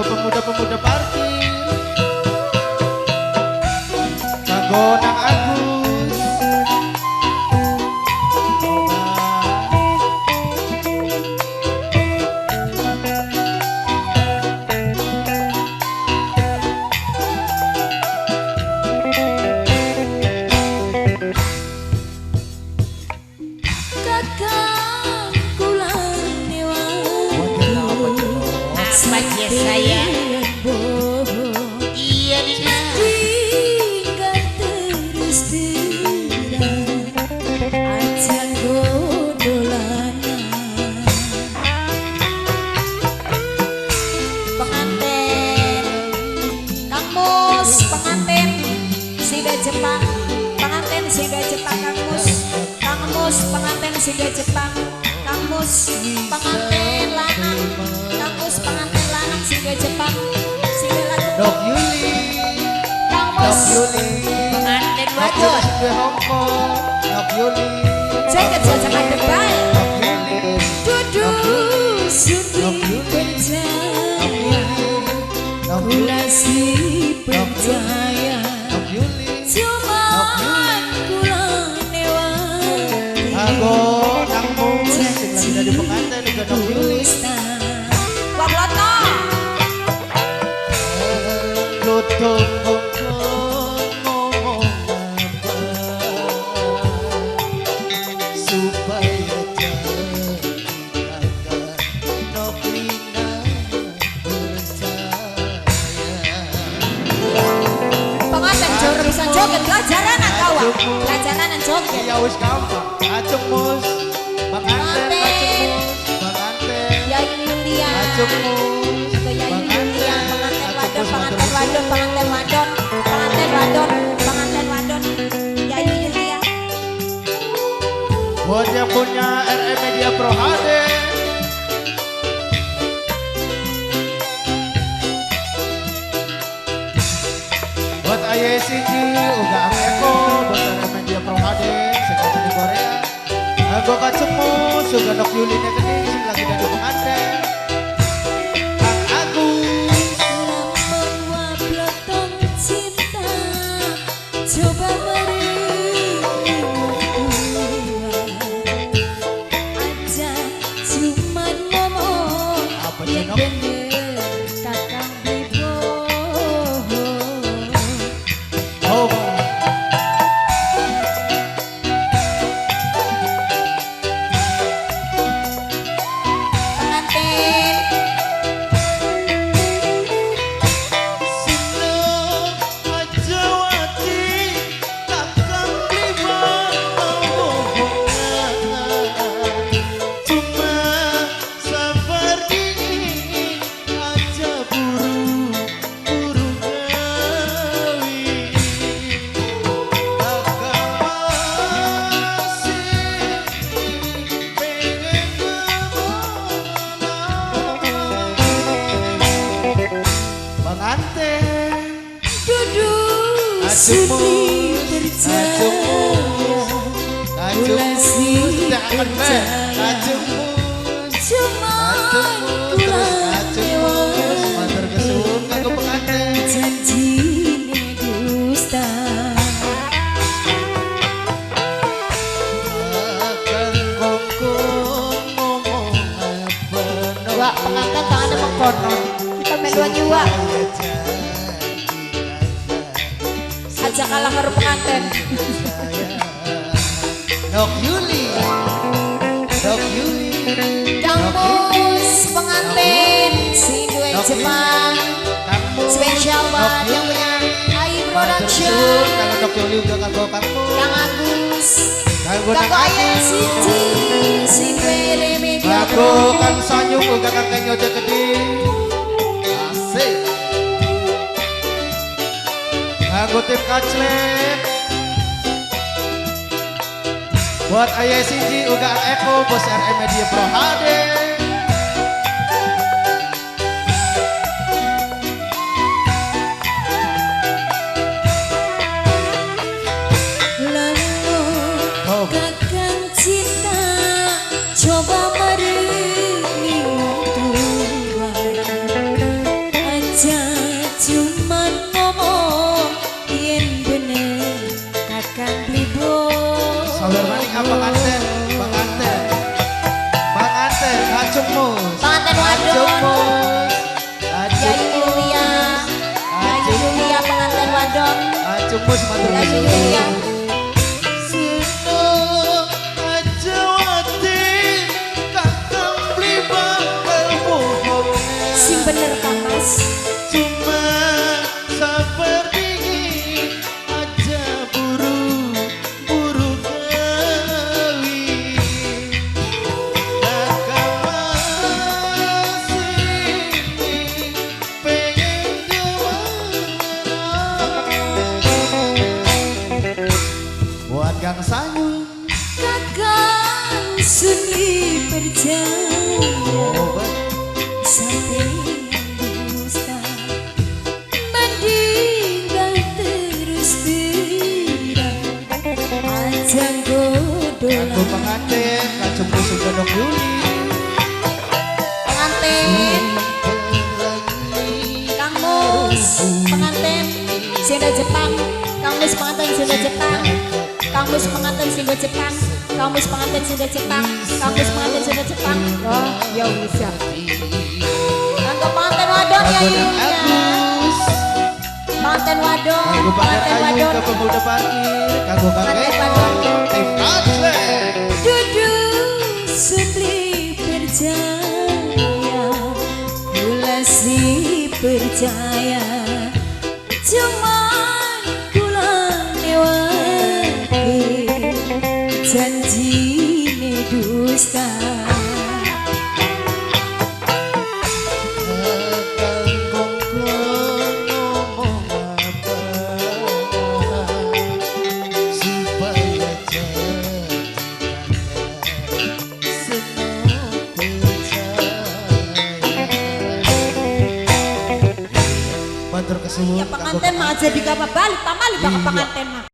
Kanggo pemuda-pemuda parkir. Kanggo Nang Agus. Kakang kula Apa ya saya? Iya Nina. Tinggal terus terang aja godolanan. Pengantin Kang Mus, pengantin Sinda Jepang, pengantin Sinda Jepang Kang Mus, Kang Mus pengantin Sinda Jepang, Kang Mus pengantin lanang, Kang Mus pengantin lanang Sinda Jepang, Sinda lagu Dok Yuli. Kang Dok Mus Yuli. pengantin Dok Yuli wadon. sing duwe Hongkong. Dok Yuli. Jaket jajan bae. Dok Yuli. Dudu sudi percaya, Dok Yuli. kula si percaya. Dok Yuli. Cuman kula newati Kanggo Nang Mus sing lagi dadi pengantin uga Dok Yuli. dusta. Wah Bloto. Lutung kongkon ngomong apa supaya jadi kakak Noplina percaya. Pengantin jauh bisa joget, pelajaran kawa. Pelajaran joget. Ya wis gampang. Acung Mus, pengantin Pengantin. Acung Mus, pengantin. Yayu Yulia. Acung Mus, Atau Yayu Yulia, pengantin wadon, pengantin wadon, pengantin wadon, pengantin wadon, pengantin wadon. Yayu Yulia. Buat yang punya RM Media Pro HD. Buat Aye Siji, uga Ang Eko, buat RM Media Pro HD, sing ada di Korea. Anggo Kacemu, uga Nok Yuline Kening sing lagi dadi pengantin. Kang Agus. Lamun wablotong cinta, coba mari tua. Aja cuman ngomong Apa yang Nok? bener kakang bohong. Oh. Pengantin. Seneng aja wati kakang lima omongan. Cuma sabar dingin aja buru-buru kawin. Kakang masih pengen kemana. Pengantin. Dudu Acung sudi Mus, percaya, Acung kula Mus, si tidak akan be. percaya. Acung Mus, Cuman Acung Mus, kula terus Acung Mus, matur kesuwun kanggo pengantin. janjine dusta. Kakang kongkon ngomong apa Wak, pengantin tangannya mengkono. Kita melu nyuwak. Aja kalah karo pengantin. Nok Yuli, Nok Yuli, Kang Mus pengantin si duwe Nok Jepang. Kang Mus, Spesial Nok buat yang Yuli. punya AI Matur Production. suwun kanggo Nok Yuli uga kanggo Kang Mus. Kang Agus. Kanggo Kanggo Nang Aye Agus. Siji si duwe Media Kanggo Pro. Kang Sanyung uga Kang Kenyo Cekedi. Asik. Kanggo tim Kaclek. Buat Aye Siji uga Ang Eko bos RM Media Pro HD. Lalu Oh. kakang cinta coba merengi wong tua. Mus matur Yayu nuwun. Yulia. Seneng aja watir kakang beli bakal bohong. Sing bener Kang Mas. Cuma seperti aja buru-buru kawin. Kakang masih pengen dewan. Buat Kang Sanyu. Kakang sunyi percaya Oh, sampeyan dusta mending terus terang aja Aku godolan pengantin kacung busuk gondok Yuli. Pengantin Kang Mus, pengantin Sunda Jepang. Kang Mus pengantin Sunda Jepang. Kang Mus pengantin Sunda Jepang. Kang Mus pengantin Sunda Jepang. Kang Mus pengantin Sunda Jepang. Oh, ya bisa. Kanggo pengantin wadon ya Aku Yulia. Agus. Pengantin wadon, Kanggo Pak pengantin Ayu wadon. ke pemuda parkir. Kanggo Kang Pengantin Eko. wadon. Tim Atlet. Dudu sebeli percaya kula si percaya cuman kula newake janjine dusta. Kakang kongkon ngomong apa supaya jadi kakak senang percaya. Matur kesuwun Ya pengantin mah aja digapa balik, pamali bakal pengantin mah.